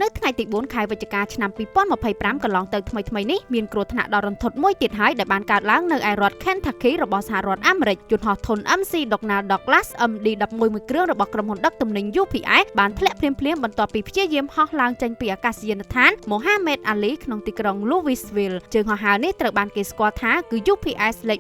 នៅថ្ងៃទី4ខែវិច្ឆិកាឆ្នាំ2025កន្លងទៅថ្មីៗនេះមានគ្រោះថ្នាក់ដ៏រន្ធត់មួយទៀតហើយដែលបានកើតឡើងនៅឯរដ្ឋ Kentucky របស់សហរដ្ឋអាមេរិកយន្តហោះធុន MC Donald Douglas MD-11 មួយគ្រឿងរបស់ក្រុមហ៊ុនដឹកទំនិញ UPS បានធ្លាក់ភ្លាមៗបន្ទាប់ពីព្យាយាមហោះឡើងចេញពីអាកាសយានដ្ឋាន Mohammed Ali ក្នុងទីក្រុង Louisville ជើងហោះហើរនេះត្រូវបានគេស្គាល់ថាគឺ UPS លេខ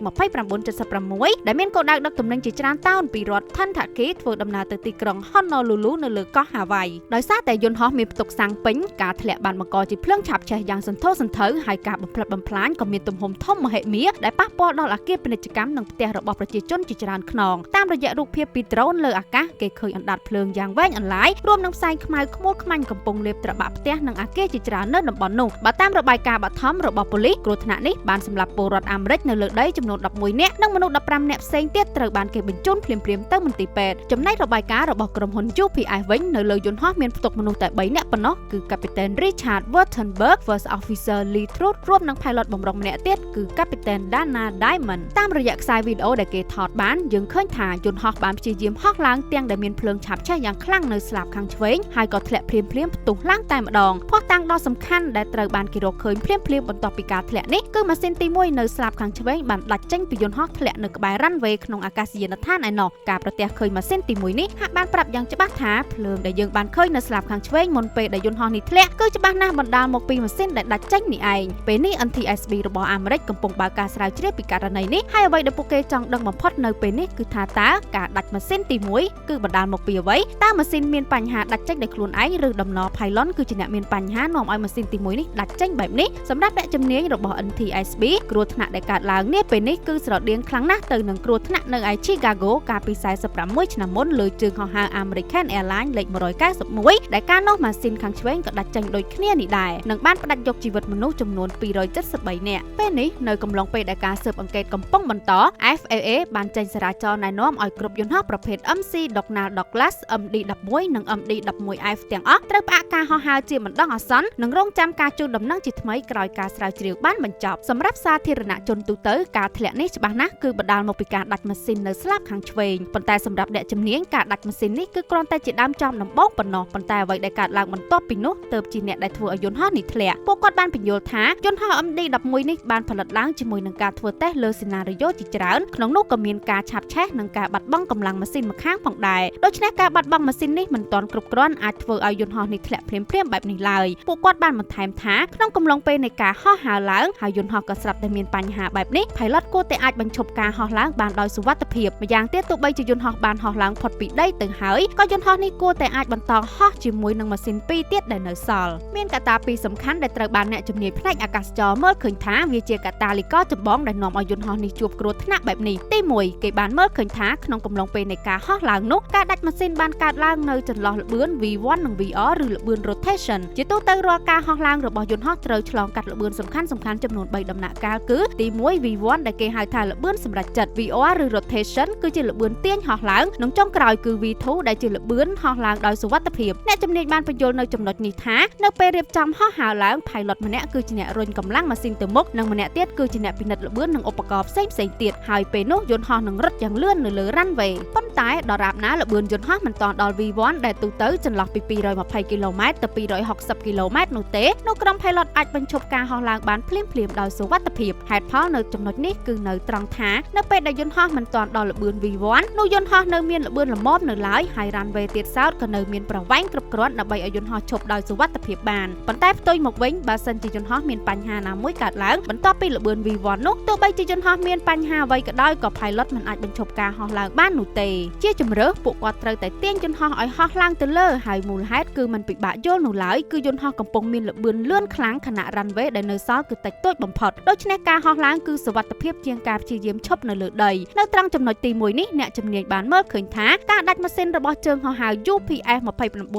2976ដែលមានគោលដៅដឹកទំនិញជាច្រើនតោនពីរដ្ឋ Kentucky ធ្វើដំណើរទៅទីក្រុង Honolulu នៅលើកោះ Hawaii ដោយសារតែយន្តហោះមានផ្ទុកសាំងពេញការធ្លាក់បានបង្កជាភ្លើងឆាបឆេះយ៉ាងសន្ធោសន្ធៅហើយការបំផ្លិចបំផ្លាញក៏មានទំហំធំមហិមាដែលប៉ះពាល់ដល់អគារពាណិជ្ជកម្មនិងផ្ទះរបស់ប្រជាជនជាច្រើនខ្នងតាមរយៈរូបភាពពីដ្រូនលើអាកាសគេឃើញអណ្ដាតភ្លើងយ៉ាងវែងអន្លាយរួមនឹងផ្សែងខ្មៅខ្មួលខ្មាញ់កំពុងលេបត្របាក់ផ្ទះនិងអគារជាច្រើននៅតំបន់នោះបើតាមរបាយការណ៍បឋមរបស់ប៉ូលីសគ្រោះថ្នាក់នេះបានសម្លាប់ពលរដ្ឋអាមេរិកនៅលើដីចំនួន11នាក់និងមនុស្ស15នាក់ផ្សេងទៀតត្រូវបានគេបញ្ជូនភ្លាមៗទៅមន្ទីរពេទ្យចំណែករបាយការណ៍របស់ក្រុមហ៊ុន UPS វិញនៅលើយន្តហោះមានផ្ទុកមនុស្សតែ3នាក់ប៉ុណ្ណោះគឺ Captain Richard Wurtenberg, First Officer Lee Truth រួមនឹង Pilot បំរុងម្នាក់ទៀតគឺ Captain Dana Diamond តាមរយៈខ្សែវីដេអូដែលគេថតបានយើងឃើញថាយន្តហោះបានព្យាយាមហោះឡើងទាំងដែលមានភ្លើងឆាបឆេះយ៉ាងខ្លាំងនៅស្លាបខាងឆ្វេងហើយក៏ធ្លាក់ភ្លាមៗផ្ទុះឡើងតែម្ដងភស្តុតាងដ៏សំខាន់ដែលត្រូវបានគេរកឃើញភ្លាមៗបន្ទាប់ពីការធ្លាក់នេះគឺម៉ាស៊ីនទី1នៅស្លាបខាងឆ្វេងបានដាច់ចេញពីយន្តហោះធ្លាក់នៅក្បែរ runway ក្នុងអាកាសយានដ្ឋានឯណោះការប្រទះឃើញម៉ាស៊ីនទី1នេះហាក់បានប្រាប់យ៉ាងច្បាស់ថាភ្លើងដែលយើងបានឃើញនៅស្លាបខាងឆ្វេងមុនពេលដែលយន្តហោះនេះធ្លាក់គឺច្បាស់ណាស់បណ្ដាលមកពីម៉ាស៊ីនដែលដាច់ចេញនេះឯងពេលនេះ NTSB របស់អាមេរិកកំពុងបើកការស្រាវជ្រាវពីករណីនេះហើយអ្វីដែលពួកគេចង់ដឹងបំផុតនៅពេលនេះគឺថាតើការដាច់ម៉ាស៊ីនទី1គឺបណ្ដាលមកពីអ្វីតើម៉ាស៊ីនមានបញ្ហាដាច់ចេញដោយខ្លួនឯងឬដំណ Pylon គឺជាអ្នកមានបញ្ហានាំឲ្យម៉ាស៊ីនទី1នេះដាច់ចេញបែបនេះសម្រាប់អ្នកជំនាញរបស់ NTSB គ្រោះថ្នាក់ដែលកើតឡើងនេះពេលនេះគឺស្រដៀងខ្លាំងណាស់ទៅនឹងគ្រោះថ្នាក់នៅឯ Chicago កាលពី46ឆ្នាំមុនលើជើងហោះហើរ American Airlines លេខ191ដែលកាលនោះម៉ាស៊ីនខាងឆ្វេងក៏ដាច់ចេញដូចគ្នានេះដែរនិងបានផ្ដាច់យកជីវិតមនុស្សចំនួន273នាក់ពេលនេះនៅកំឡុងពេលដែលការស៊ើបអង្កេតកំពុងបន្ត FAA បានចេញសារាចរណែនាំឲ្យគ្រប់យន្តហោះប្រភេទ MC Donald Douglas MD-11 និង MD-11F ទាំងអស់ត្រូវផ្អាកការហោះហើរជាបណ្ដោះអាសន្ននិងរងចាំការជូនដំណឹងជាថ្មីក្រោយការស្រាវជ្រាវបានបញ្ចប់សម្រាប់សាធារណជនទូទៅការធ្លាក់នេះច្បាស់ណាស់គឺបណ្ដាលមកពីការដាច់ម៉ាស៊ីននៅស្លាបខាងឆ្វេងប៉ុន្តែសម្រាប់អ្នកជំនាញការដាច់ម៉ាស៊ីននេះគឺគ្រាន់តែជាដើមចំដំបូងប៉ុណ្ណោះប៉ុន្តែអ្វីដែលកើតឡើងបន្ទាប់ពីនោះទើបជាអ្នកដែលធ្វើឲ្យយន្តហោះនេះធ្លាក់ពួកគាត់បានពន្យល់ថាយន្តហោះ MD-11 នេះបានផលិតឡើងជាមួយនឹងការធ្វើតេស្តលើសេណារីយ៉ូជាច្រើនក្នុងនោះក៏មានការឆាបឆេះនិងការបាត់បង់កម្លាំងម៉ាស៊ីនម្ខាងផងដែរដូច្នេះការបាត់បង់ម៉ាស៊ីននេះមិនទាន់គ្រប់គ្រាន់អាចធ្វើឲ្យយន្តហោះនេះធ្លាក់ភ្លាមៗបែបនេះឡើយពួកគាត់បានបន្ថែមថាក្នុងកំឡុងពេលនៃការហោះហើរឡើងហើយយន្តហោះក៏ស្រាប់តែមានបញ្ហាបែបនេះ Pilot គួរតែអាចបញ្ឈប់ការហោះឡើងបានដោយសុវត្ថិភាពម្យ៉ាងទៀតទោះបីជាយន្តហោះបានហោះឡើងផុតពីដីទៅហើយក៏យន្តហោះនេះគួរតែអាចបន្តហោះជាមួយនឹងម៉ាស៊ីនពីរទៀតដែលនៅសល់មានកត្តាពីរសំខាន់ដែលត្រូវបានអ្នកជំនាញផ្នែកអាកាសចរមើលឃើញថាវាជាកត្តាលីកចម្បងដែលនាំឲ្យយន្តហោះនេះជួបគ្រោះថ្នាក់បែបនេះទី1គេបានមើលឃើញថាក្នុងកំឡុងពេលនៃការហោះឡើងនោះការដាច់ម៉ាស៊ីនបានកើតឡើងនៅចន្លោះល្បឿន V1 និង VR ឬល្បឿន rotation ជាទូទៅរាល់ការហោះឡើងរបស់យន្តហោះត្រូវឆ្លងកាត់ល្បឿនសំខាន់ៗចំនួន3ដំណាក់កាលគឺទី1 V1 ដែលគេហៅថាល្បឿនសម្រាប់ចិត្ត VR ឬ rotation គឺជាល្បឿនទាញហោះឡើងនិងចុងក្រោយគឺ V2 ដែលជាល្បឿនហោះឡើងដោយសុវត្ថិភាពអ្នកជំនាញបានពន្យល់នៅចំណុចនេះថានៅពេលរៀបចំហោះហើរឡើង pilot ម្នាក់គឺជាអ្នករុញកម្លាំងម៉ាស៊ីនទៅមុខនិងម្នាក់ទៀតគឺជាអ្នកពិនិត្យល្បឿននិងឧបករណ៍ផ្សេងៗទៀតហើយពេលនោះយន្តហោះនឹងរត់យ៉ាងលឿននៅលើ runway ប៉ុន្តែដរាបណាល្បឿនយន្តហោះមិនទាន់ដល់ V1 ដែលទូទៅចន្លោះពី220គីឡូម៉ែត្រទៅ260គីឡូម៉ែត្រនោះទេនោះក្រុម pilot អាចបញ្ឈប់ការហោះឡើងបានភ្លាមៗដោយសុវត្ថិភាពហេតុផលនៅចំណុចនេះគឺនៅត្រង់ថានៅពេលដែលយន្តហោះមិនទាន់ដល់ល្បឿន V1 នោះយន្តហោះនៅមានល្បឿនល្មមនៅឡើយហើយ runway ទៀតសោតក៏នៅមានប្រវែងគ្រប់គ្រាន់ដើម្បីឲ្យយន្តហោះឈប់ដោយសុវត្ថិភាពបានប៉ុន្តែផ្ទុយមកវិញបើសិនជាយន្តហោះមានបញ្ហាណាមួយកើតឡើងបន្ទាប់ពីល្បឿន V1 នោះទោះបីជាយន្តហោះមានបញ្ហាអ្វីក៏ដោយក៏ pilot មិនអាចបញ្ឈប់ការហោះឡើងបាននោះទេជាជំរើសពួកគាត់ត្រូវតែទាញយន្តហោះឲ្យហោះឡើងទៅលើហើយមូលហេតុគឺមិនពិបាកយល់នោះឡើយគឺយន្តហោះកំពុងមានល្បឿនលឿនខ្លាំងខណៈ runway ដែលនៅសល់គឺតិចតួចបំផុតដូច្នេះការហោះឡើងគឺសុវត្ថិភាពជាងការព្យាយាមឈប់នៅលើដីនៅត្រង់ចំណុចទី1នេះអ្នកជំនាញបានមើលឃើញថាការដាច់ម៉ាស៊ីនរបស់ជើងហោះហើរ UPS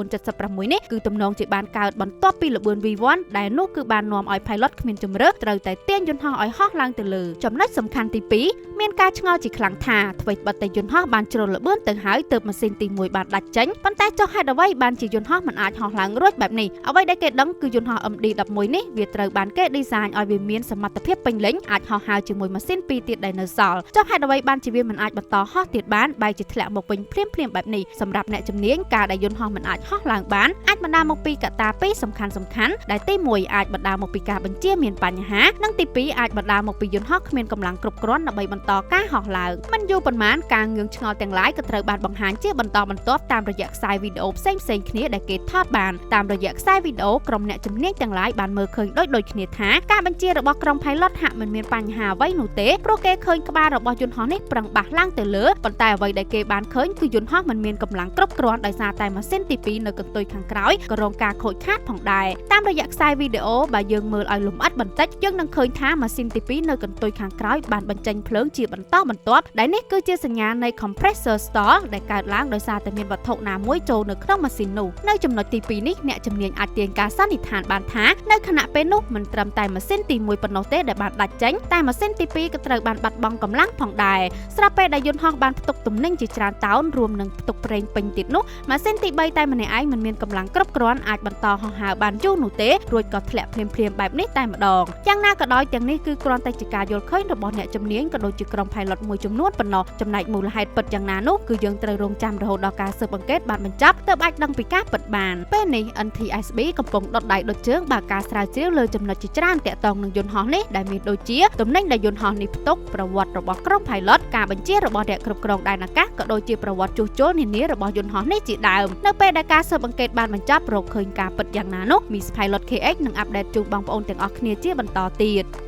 2976នេះគឺទំនងជាបានកើតបន្ទាប់ពីល្បឿន V1 ដែលនោះគឺបាននាំឲ្យ pilot គ្មានជម្រើសត្រូវតែទាញយន្តហោះឲ្យហោះឡើងទៅលើចំណុចសំខាន់ទី2មានការឆ្ងល់ជាខ្លាំងថាអ្វីត្បិតតែយន្តហោះបានជ្រុលល្ ល្បឿនទៅហើយទើបម៉ាស៊ីនទី1បានដាច់ចេញប៉ុន្តែចុះហេតុអ្វីបានជាយន្តហោះមិនអាចហោះឡើងរួចបែបនេះអ្វីដែលគេដឹងគឺយន្តហោះ MD-11 នេះវាត្រូវបានគេឌីហ្សាញឲ្យវាមានសមត្ថភាពពេញលេញអាចហោះហើរជាមួយម៉ាស៊ីនពីរទៀតដែលនៅសល់ចុះហេតុអ្វីបានជាវាមិនអាចបន្តហោះទៀតបានបែរជាធ្លាក់មកវិញភ្លាមៗបែបនេះសម្រាប់អ្នកជំនាញការដែលយន្តហោះមិនអាចហោះឡើងបានអាចបណ្ដាលមកពីកត្តាពីរសំខាន់ៗដែលទី1អាចបណ្ដាលមកពីការបញ្ជាមានបញ្ហានិងទី2អាចបណ្ដាលមកពីយន្តហោះគ្មានកម្លាំងគ្រប់គ្រាន់ដើម្បីបន្តការហោះឡើងមិនយូរប៉ុន្មានការងឿងឆ្ងល់ទាំងឡាយក៏ត្រូវបានបង្ហាញជាបន្តបន្ទាប់តាមរយៈខ្សែវីដេអូផ្សេងៗគ្នាដែលគេថតបានតាមរយៈខ្សែវីដេអូក្រុមអ្នកជំនាញទាំងឡាយបានមើលឃើញដូចគ្នាថាការបញ្ជារបស់ក្រុម pilot ហាក់មិនមានបញ្ហាអ្វីនោះទេព្រោះគេឃើញក្បាលរបស់យន្តហោះនេះប្រឹងបាសឡើងទៅលើប៉ុន្តែអ្វីដែលគេបានឃើញគឺយន្តហោះមិនមានកម្លាំងគ្រប់គ្រាន់ដោយសារតែម៉ាស៊ីនទី2នៅកន្ទុយខាងក្រោយក៏រងការខូចខាតផងដែរតាមរយៈខ្សែវីដេអូបើយើងមើលឲ្យលម្អិតបន្តិចយើងនឹងឃើញថាម៉ាស៊ីនទី2នៅកន្ទុយខាងក្រោយបានបញ្ចេញភ្លើងជាបន្តបន្ទាប់ដែលនេះគឺជាសញ្ញានៃ compressor stall ដែលកើតឡើងដោយសារតែមានវត្ថុណាមួយចូលនៅក្នុងម៉ាស៊ីននោះនៅចំណុចទី2នេះអ្នកជំនាញអាចទាញការសន្និដ្ឋានបានថានៅខណៈពេលនោះមិនត្រឹមតែម៉ាស៊ីនទី1ប៉ុណ្ណោះទេដែលបានដាច់ចេញតែម៉ាស៊ីនទី2ក៏ត្រូវបានបាត់បង់កម្លាំងផងដែរស្រាប់ពេលដែលយន្តហោះបានផ្ទុកទំនិញជាច្រើនតោនរួមនឹងផ្ទុកប្រេងពេញទៀតនោះម៉ាស៊ីនទី3តែម្នាក់ឯងមិនមានកម្លាំងគ្រប់គ្រាន់អាចបន្តហោះហើរបានយូរនោះទេរួចក៏ធ្លាក់ភ្លាមៗបែបនេះតែម្ដងយ៉ាងណាក៏ដោយទាំងនេះគឺគ្រាន់តែជាការយល់ឃើញរបស់អ្នកជំនាញក៏ដូចជាក្រុម pilot មួយចំនួនប៉ុណ្ណោះចំណែកមូលហេតុពិតយ៉ាងណានោះគឺយើងត្រូវរងចាំរហូតដល់ការស៊ើបអង្កេតបានបញ្ចប់ទើបអាចដឹងពីការពិតបានពេលនេះ NTSB កំពុងដុតដៃដុតជើងបើការស្រាវជ្រាវលើចំណុចជាច្រើនទាក់ទងនឹងយន្តហោះនេះដែលមានដូចជាទំនិញដែលយន្តហោះនេះផ្ទុកប្រវត្តិរបស់ក្រុម pilot ការបញ្ជារបស់អ្នកគ្រប់គ្រងដែនអាកាសក៏ដូចជាប្រវត្តិជួសជុលនានារបស់យន្តហោះនេះជាដើមនៅពេលដែលការស៊ើបអង្កេតបានបញ្ចប់រកឃើញការពិតយ៉ាងណានោះ Miss Pilot KH នឹងអាប់ដេតជូនបងប្អូនទាំងអស់គ្នាជាបន្តទៀត។